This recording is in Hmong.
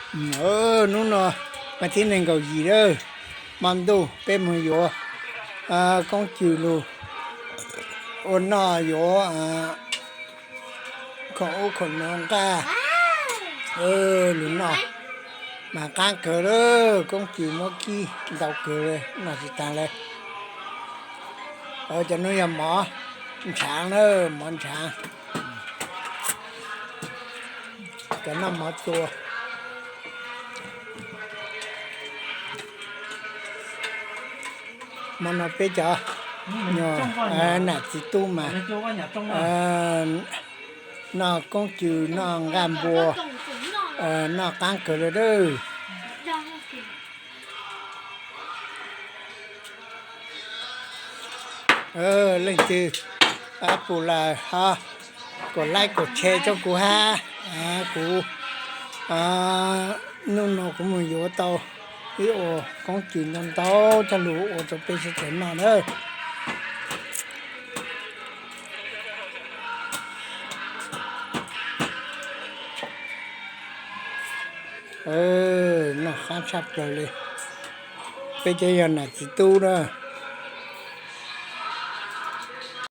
Hnub no mas thib nees nkaum yim lawm, hmo ntuj peb mus yuav koob cws lug ua noj, yuav khoom ub khoom no nqaj lug noj mas qaab kawg lawm. Koob cws muab kib ntau kawg, noj tsis taag lawm. Cov nuav yog mov ntshaav na, mov ntshaav, cov noj mov tua. Hmo no peb cov nam txiv tub mas noj koob cws noj nqaj npua, noj qaab kawg lawm. Leej twg pum lawm ho kuv like kuv share rua kuv hab, kuv nub no kuv moog yuav tau ib ua koob cws ntau ntau coj lug ua rua peb sawv daws noj na. Noj qaab tshaj plawg le. Peb cov yog nam txiv tub na.